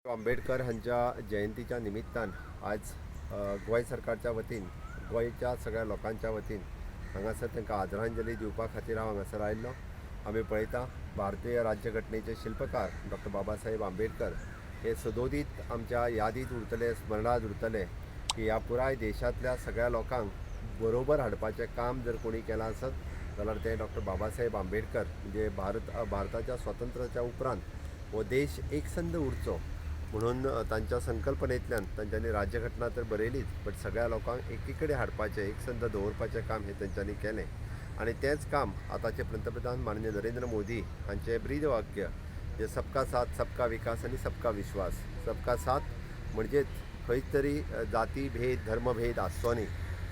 आंबेडकर हांच्या जयंतीच्या निमित्तान आज गोंय सरकारच्या वतीन, गोंयच्या सगळ्या लोकांच्या वतीन हांगासर तांकां आदरांजली दिवपा खातीर हांव हांगासर आयिल्लो. आमी पळयता, भारतीय राज्यघटनेचे शिल्पकार डॉक्टर बाबासाहेब आंबेडकर हे सदोदीत आमच्या यादीत उरतले, स्मरणांत उरतले की ह्या पुराय देशांतल्या सगळ्या लोकांक बरोबर हाडपाचें काम जर कोणी केलां आसत जाल्यार तें डॉक्टर बाबासाहेब आंबेडकर. म्हणजे भारताच्या स्वातंत्र्याच्या उपरांत हो देश एकसंध उरचो म्हणून तांच्या संकल्पनेंतल्यान तांच्यांनी राज्यघटना तर बरयलीच, बट सगळ्या लोकांक एकी कडेन हाडपाचें, एकसंध दवरपाचें काम हें तेंच्यांनी केलें. आनी तेंच काम आतांचे पंतप्रधान माननीय नरेंद्र मोदी हांचें ब्रीद वाक्य जे "सबका साथ, सबका विकास आनी सबका विश्वास". सबका साथ म्हणजेच खंयच तरी जाती भेद, धर्मभेद आसचो न्ही.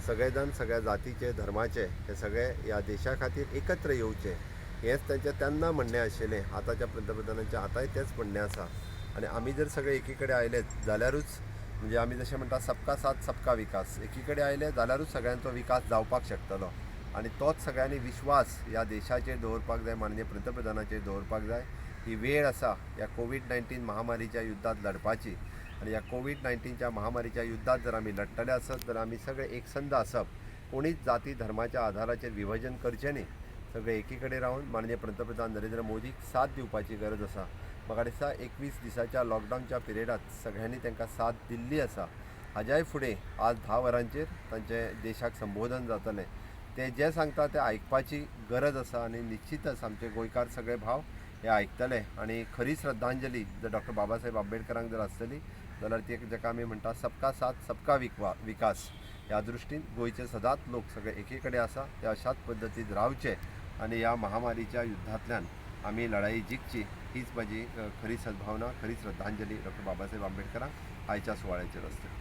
सगळे जाण सगळ्या जातीचे, धर्माचे हे सगळे ह्या देशा खातीर एकत्र येवचे, हेंच तांचें तेन्ना म्हणणें आशिल्लें. आतांच्या पंतप्रधानांचें आतांय तेंच म्हणणें आसा. आनी आमी जर सगळे एकी कडेन आयले जाल्यारूच, म्हणजे आमी जशें म्हणटा, सबका साथ, सबका विकास, एकी कडेन आयले जाल्यारूच सगळ्यांचो विकास जावपाक शकतलो. आनी तोच सगळ्यांनी विश्वास ह्या देशाचेर दवरपाक जाय, माननीय पंतप्रधानाचेर दवरपाक जाय. ही वेळ आसा ह्या कोवीड-19 महामारीच्या युद्धात लढपाची. आनी ह्या कोवीड-19च्या महामारीच्या युद्धात जर आमी लढटले आसत जाल्यार आमी सगळे एकसंध आसप, कोणीच जाती धर्माच्या आधाराचेर विभजन करचें न्ही. सगळे एकी कडेन रावन माननीय पंतप्रधान नरेंद्र मोदीक साथ दिवपाची गरज आसा. म्हाका दिसता, 21 दिसाच्या लॉकडावनच्या पिरियडात सगळ्यांनी तांकां साथ दिल्ली आसा. हाज्याय फुडें आज 10 वरांचेर तांचें देशाक संबोधन जातलें. ते जें सांगता तें आयकपाची गरज आसा. आनी निश्चितच आमचे गोंयकार सगळे भाव हे आयकतले. आनी खरी श्रद्धांजली जर डॉक्टर बाबासाहेब आंबेडकरांक जर आसतली जाल्यार ती जाका आमी म्हणटा सबका साथ, सबका विकास, ह्या दृश्टीन गोंयचे सदांच लोक सगळे एकी कडेन आसा, ते अशाच पद्दतीन रावचे आनी ह्या महामारीच्या युद्धांतल्यान आमी लढाई जिखची, हीच म्हाजी खरी सद्भावना, खरी श्रद्धांजली डॉक्टर बाबासाहेब आंबेडकरांक आयच्या सुवाळ्याचेर आसतली.